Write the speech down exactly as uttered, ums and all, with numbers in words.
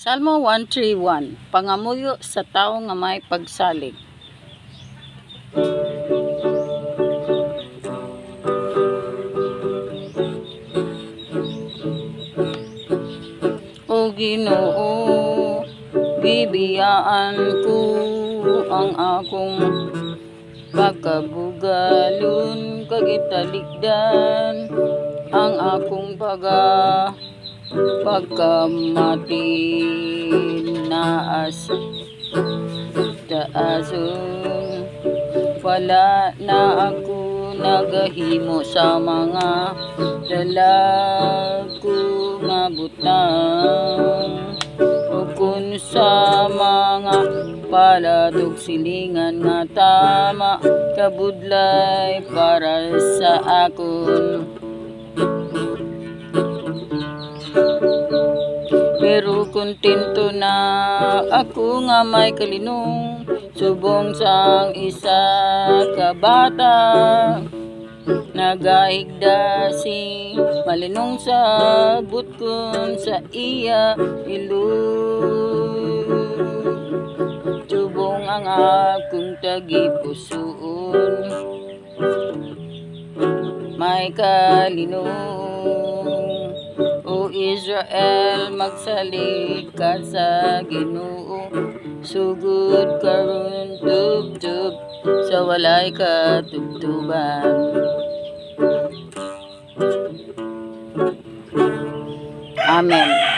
Salmo one three one, pangamuyo sa tawo nga may pagsalig. O Ginoo, gibiyaan ko ang akong pagkabugalon, kag italikdan ang akong paga-, pagkamati. Naa sa taason. Wala na ako nagahimo sa mga dalag ko nga butang, ukon sa mga palad ug silingan nga tama kabudlay para sa akon. Pero kontento na ako nga may kalinong, subong sang isa ka bata nagahigda sing malinong sa butkon sa iya ilong. Subong ang akong tagipusoon may kalinong. O Israel, magsalig ka sa Ginoo, sugod karon tubtob sa walay katubtoban. Amen.